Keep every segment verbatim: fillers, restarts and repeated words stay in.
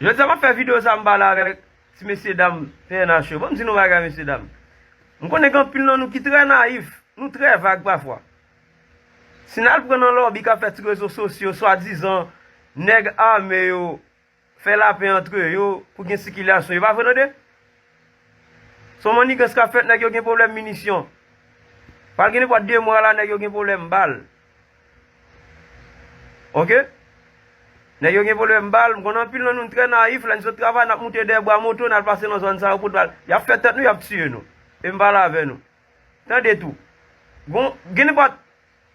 Jodi a m ap fè videyo sa, m pale avèk ti mesye dam P N H yo. Ban m di nou bagay, mesye dam. M konnen gen anpil nan nou ki trè nayif, nou trè vag pafwa. Si n al pran nan lòbi k ap fè ti rezo sosyo, swadizan nèg ame yo fè lapè antre yo pou gen sikilasyon, e pa vre tande? Se yon mannigans k ap fèt, nèg yo gen pwoblèm minisyon. Pral gen nenpòt de mwa la, nèg yo gen pwoblèm bal. Oke? Nèg yo gen pwoblèm bal, m konnen anpil nan nou trè nayif, lè n sot travay, n ap moute dèyè bwa moto, n al pase nan zòn sa yo pou bal. Y ap fè tèt nou, y ap tiye nou. E m pale avè nou. Tande tou. Gon, gen nenpòt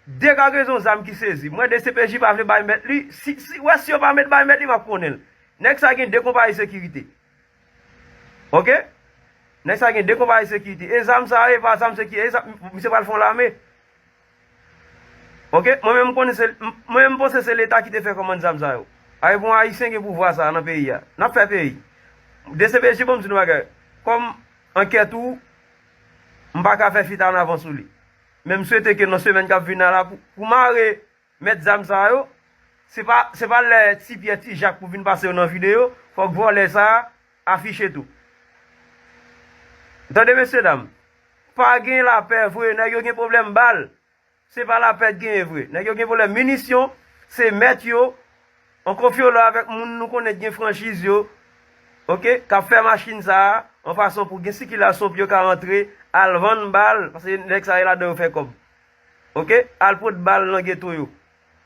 de kagezon zam ki sezi. Mwen, D C P J pa vle bay mèt li. Si, si, wè, si yo pa met bay mèt li, m ap konnen l. Nèg sa gen de konpayi sekirite. Oke? Nèg sa gen de konpayi sekirite. E zam sa yo, e pa zam sekirite. E zam, misye pral fè yon lame. Oke? Mwen menm, m konnen se, m, mwen menm, m panse se Leta ki te fè kòmand zam sa yo. Ay, bon, Ayisyen gen pouvwa sa nan peyi a. N ap fè peyi. D C P J, bon, m di nou bagay. Kòm ankèt ou, m pa ka fè fit an avan sou li. Men m swete ke nan semèn k ap vin la, pou, pou mare mèt zam sa yo, se pa, se pa lè Ti Pyè, Ti Jak pou vin pase yo nan videyo, fòk vòlè sa a afiche tou. Tande, mesye dam, pa gen lapè vre, nèg yo gen pwoblèm bal. Se pa lapè k genyen vre. Nèg yo gen pwoblèm minisyon, se mèt yo, an konfyolo avèk moun nou konnen k gen franchiz yo, oke, k ap fè machin sa a, an fason pou gen sikilasyon pou yo ka rantre, al vann bal, paske nèg sa yo ladan yo fè kòb. Oke? Al pot bal nan geto yo.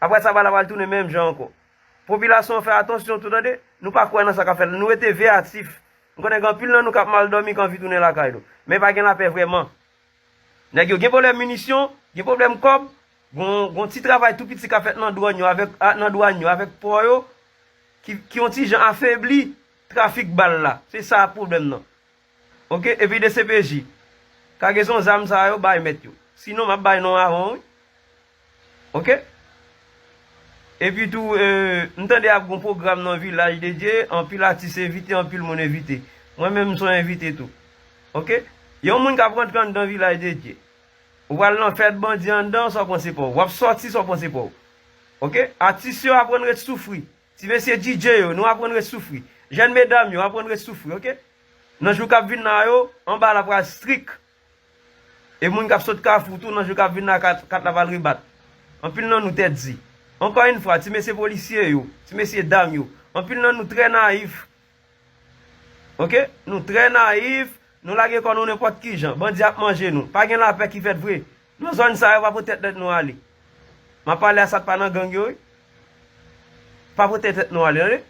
Apre sa, bal la pral tounen menm jan ankò. Popilasyon an fè atansyon tou, tande. Nou pa kwè nan sa k ap fèt. Nou rete veyatif. M konnen gen anpil nan nou k ap mal dòmi, k anvi tounen lakay nou. Men pa gen lapè vrèman. Nèg yo gen pwoblèm minisyon, gen pwoblèm kòb, gon, gon ti travay tou piti k ap fèt nan dwàn yo avèk, a, nan dwàn yo avèk pò yo, ki, ki yon ti jan afebli trafik bal la. Se sa pwoblèm nan. Oke? Epi D C P J, kagezon zam sa yo bay mèt yo. Sinon, m ap bay non avan, wi. Oke? Epi tou, e, m tande ap gon pwogram nan Vilaj de Dye, anpil atis envite, anpil moun envite. Mwen menm, m se yon envite tou. Oke? Yon moun k ap rantre anndan Vilaj de Dye. Ou pral nan fèt bandi anndan, sa w panse pa w. W ap sòti, sa w panse pa w. Oke? Atis yo aprann ret soufri. Ti mesye D J yo, nou aprann ret soufri. Jèn medam yo, aprann ret soufri, oke? Nan jou k ap vin la yo, anba la pral strik. E moun k ap sot Kafou tou, nan jou k ap vin la, kat, kat la pral rebat. Anpil nan nou tèt di. Ankò yon fwa, ti mesye polisye yo, ti mesye dam yo, anpil nan nou trè nayif. Oke? Nou trè nayif, nou lage kò nou nenpòt ki jan. Bandi ap manje nou. Pa gen lapè ki fèt vre. Nan zòn sa yo, pa pote tèt nou ale. M ap pale a sa k pa nan gang yo, wi. Pa pote tèt nou ale, tande.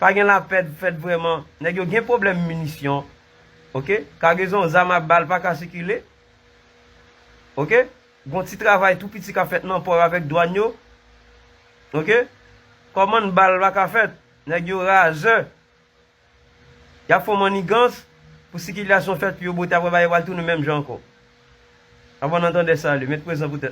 Pa gen lapè fèt vrèman. Nèg yo gen pwoblèm minisyon. Oke? Kagezon zam ak bal pa ka sikile. Oke? Gon ti travay tou piti k ap fèt nan pò yo avèk dwàn yo. Oke? Kòmann bal pa ka fèt. Nèg yo razè. Y ap fè yon mannigans pou sikilasyon fèt, pou yo bote, apre bagay pral tounen menm jan ankò. Avan n antande sali, met prezan pou tèt.